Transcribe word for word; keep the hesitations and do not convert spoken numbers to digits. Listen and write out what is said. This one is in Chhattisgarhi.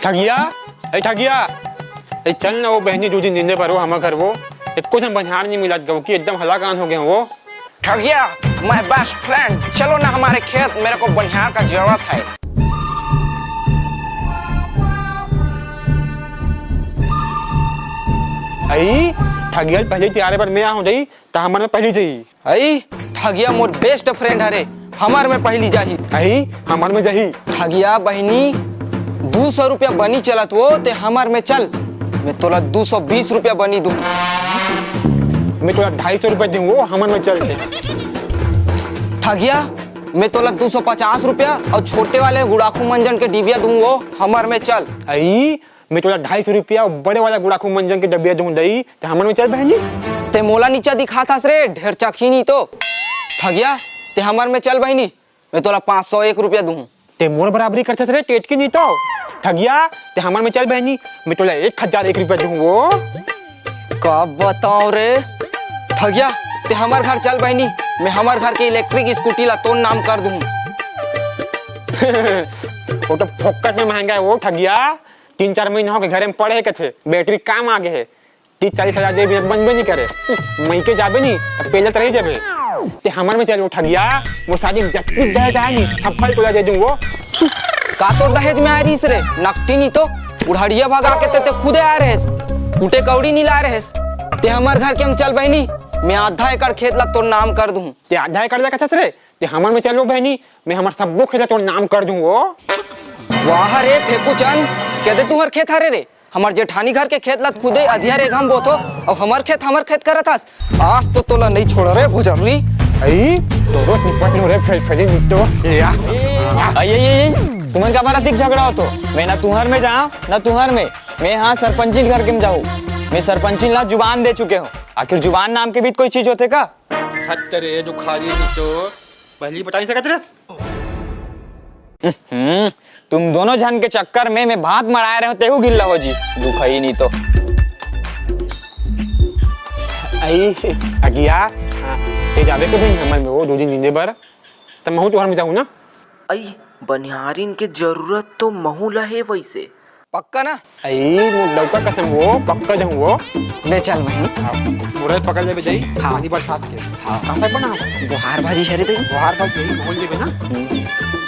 ठगिया, ए ठगिया, ए चल ना वो बहिनी दू दिन निंदे बर वो हमर घर वो। एको झन बनिहार नहीं मिलत गो कि एकदम हलाकान हो गए वो। ठगिया, my best friend, चलो ना हमारे खेत, मेरे को बनिहार का जरूरत है। अई, ठगिया पहली तिहारे बर मैं आहूं दई, त हमर में पहली जाही। अई, ठगिया मोर best friend हरे, हमर में पहली जाही। अई, हमर में जाही। ठगिया बहिनी, दू सौ रुपया बनी चलत वो, ते हमर में चल, मैं तोला दू सौ बीस रुपया बनी दूं। मैं तोला ढाई सौ रुपया दूं वो, हमर में चल ते। ठगिया, मैं तोला दू सौ पचास रुपया और छोटे वाले गुड़ाखू मंजन के डिबिया दूं वो, हमर में चल। अई, मैं तोला ढाई सौ रुपया और बड़े वाला गुड़ाखू मंजन के डबिया दूं दई, ते हमर में चल बहिनी। ते मोला नीचा दिखात हस रे, ढेर चखी नी तो। ठगिया, ते हमर में चल बहिनी, मैं तोला पाँच सौ एक रुपया दूं। ते मोर बराबरी करथस रे, टेटकी नी तो। ठगिया, ते हमर में चल बहिनी, मैं तोला एक हजार एक रुपया दूं वो। का बताओ रे, ठगिया, ते हमर घर चल बहिनी, मैं हमर घर के electric scooty ला तोर नाम कर दूं। वो तो फोकट में महंगा है वो ठगिया। तीन चार महीना हो गए घरे में पड़े है, कथे बैटरी काम आ गए है। तीस चालीस हजार दे बिना बनबे नहीं करे। मइके जाबे नहीं, तब पेलत रही जाबे। ते हमर में चल वो ठगिया, वो शादी में जत्ती दहेज आए नहीं, सब फल तोला दे दूं वो। का तोर दहेज में आए रहीस रे? नकटी नहीं तो, उड़हड़िया भगा के ते, ते खुदे आए रहेस। फूटे कौड़ी नहीं ला रहेस। ते हमर घर के में चल बहिनी, मैं आधा एकड़ खेत ला तोर नाम कर दूं। ते आधा एकड़ ला कथस रे? ते हमर में चल वो बहिनी, मैं हमर सब्बो खेत ला तोर नाम कर दूं वो। वाह रे फेकू चंद, कदे तुंहर खेत हरे रे? हमर जेठानी घर के खेत ला खुदे अधिया रेघा में बोथो, अउ हमर खेत, हमर खेत करत हस। आज तो तोला नहीं छोड़ रे भुजरनी। अई, तोरो निपट लो रे, फेल, फेली निपटो। या। अई, अई, अई, अई, तुमन का बारा अधिक झगड़ा होतो? मैं ना तुंहर में जाऊं, ना तुंहर में। मैं हाँ सरपंचिन घर के में जाऊं। मैं सरपंचिन ला जुबान दे चुके हूँ। आखिर जुबान नाम के भी कोई चीज होथे का? हत्त रे, जो खा रही है तो पहली बता नहीं सकत रस। हम्म, तुम दोनों झन के चक्कर में मैं भात मड़ाए रहे हूँ, तेहू गिल्ला हो जी, दुखई नहीं तो। अई, अगिया, हाँ, ते जाबे के भी नहीं हमर में वो दो दिन निंदे बर, त महू तुहर में जाऊँ ना। अई, बनिहारिन के जरूरत तो महू ला हे वैसे। पक्का ना? अई, मोर डौका कसम वो, पक्का जाऊँ वो। ले चल वहीं। हाँ, मुरई पकड़ लेबे जाई, हाँ। पानी बरसात के। हाँ। कहाँ तक बना? बोहार भाजी शरी तो। बोहार भाजी यही बोल लेबे ना। हम्म।